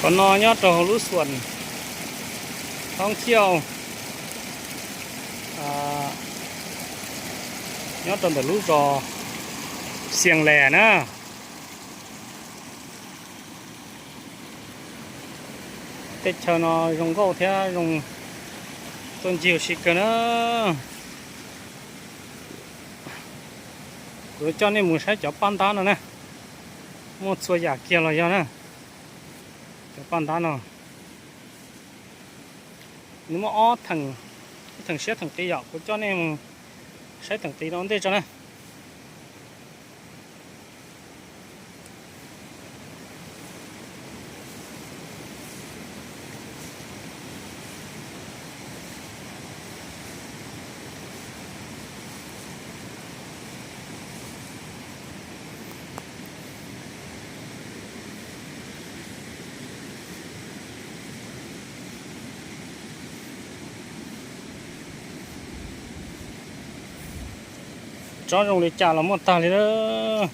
Qhov no nyob rau hauv lub xuam thoob thiauj, nyob rau ntawm lub zos Xias Las na. Tej chaw no zoo nkauj thiab zoo tuaj ncig ua si kawg na. Kuv coj nej mus saib cov paj ntab no na, muaj txhua yam kiag los yog na. Cov paj ntab no nws muaj ob theem, theem siab theem qis yom, kuv coj nej mus saib theem qis no ua ntej tso na. Tsob zoo li cas los muaj tag li lawm.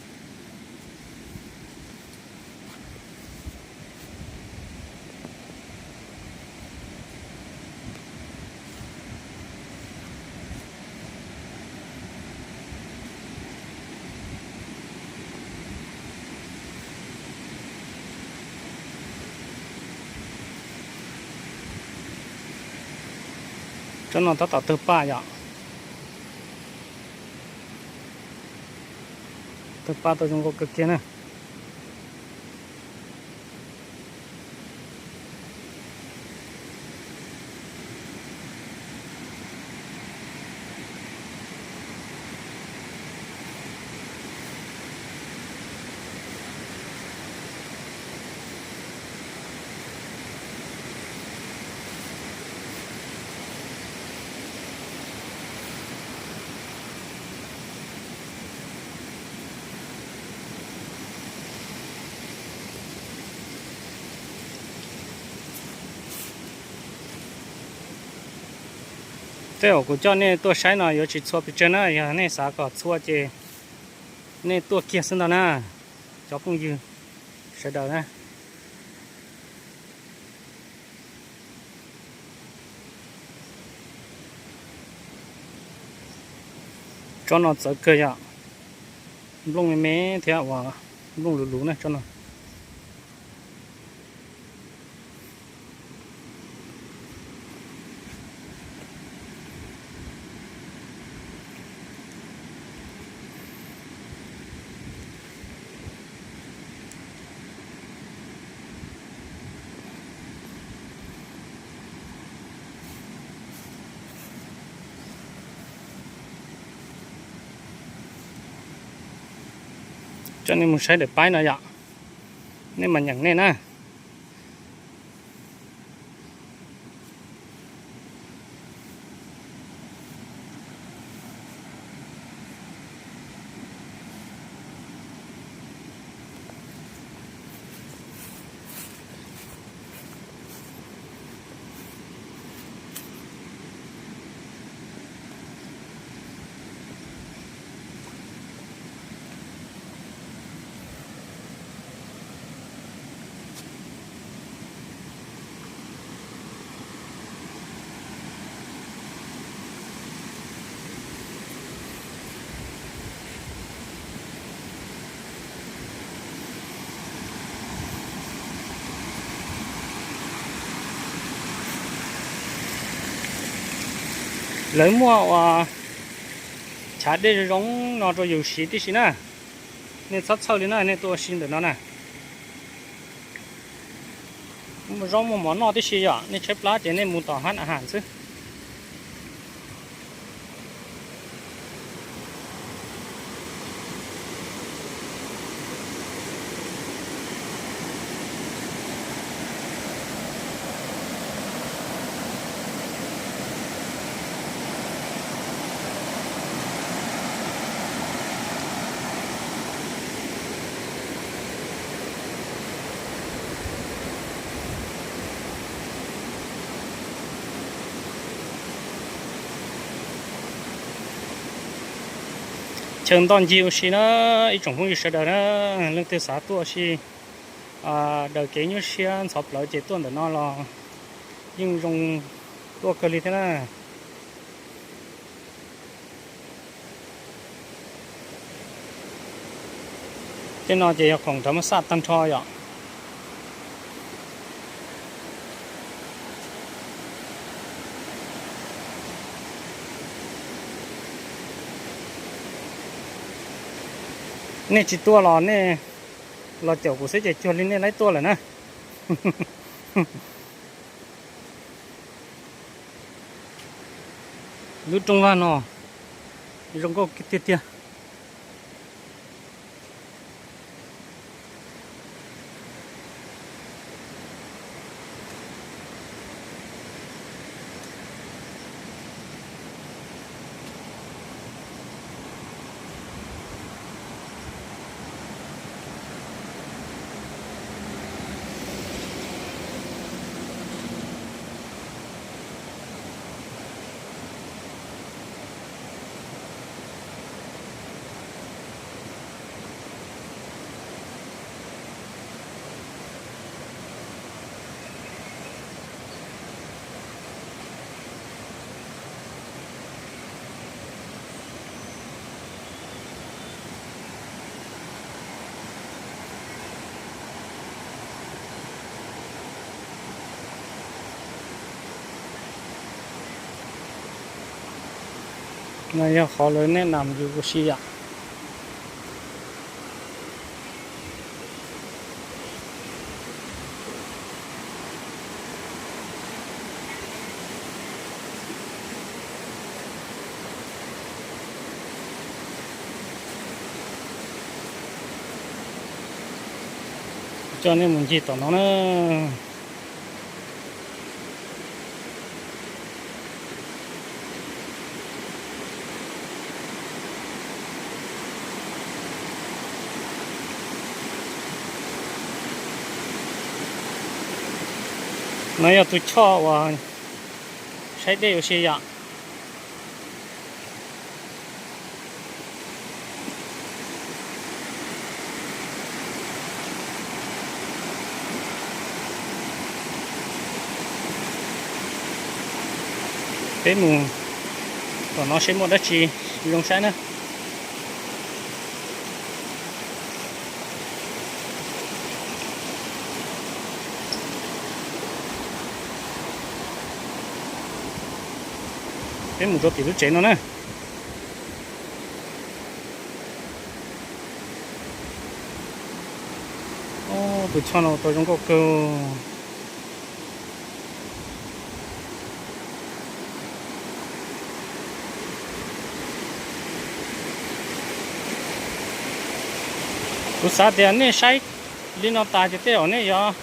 Tsob no tab tom tawg paj yom. Tawg paj tau zoo nkauj kawg kiag na. Tej uas kuv coj nej tuaj saib no yuav tsis txhua pes tsawg na, yog nej xav kom txhua ces nej tuaj kiag xwb ntag na, cov phooj ywg sawv daws na. Tsob no txawv kawg yom, nplooj me me thiab uas nplooj luv luv na tsob no. Coj nej mus saib daim paib no yom, nej mas nyeem nej na. Lawv muaj uas chav dej zoo no rau yus siv tib si na. Nej txhob txhawj li na, nej tuaj ua si ntawm no na. Muaj zaub muaj mov noj tib si yom, nej tshaib plab ces nej mus tom hab a has xwb. Chaw ntoj ncig ua si na, ib tsoom phooj ywg sawv daws na, leej twg xav tuaj ua si daws kev nyuaj siab ntxhov plawv ces tuaj ntawm no los yeej zoo tuaj kawg li thiab na. Tej no ces yog khoom rov muab xaj tag nrho yom. Nej tsis tuaj los nej los caum kuv xwb ces cuag li nej laib tuaj lawm na. Lub rooj vag no zoo nkauj tiag tiag. No yog qhov lawv nej nam yus ua si yom. Coj nej mus ncig tom no na. No yog tus choj uas saib dej ua si yom. Peb mus tom no seb muaj dab tsi zoo saib na. Peb mus rau tim lub tsev no na. Tus choj no tau zoo nkauj kawg. Kuv xav tias nej saib li no tas ces tej zaum nej yuav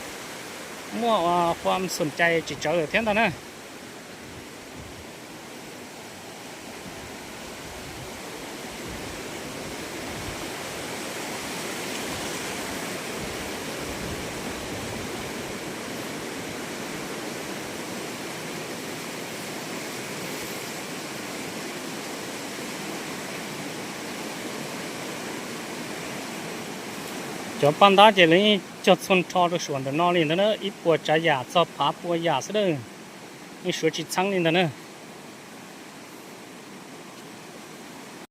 muaj ua xom cai tsis tsawv lawm thiab ntag na. Cov paj ntab ces lawv yeej cog txhua nrho rau suam ntawm no li ntag na, ib puas tsav yam txog phav pua yam xwb na. Yeej suav tsis txheeb li ntag na.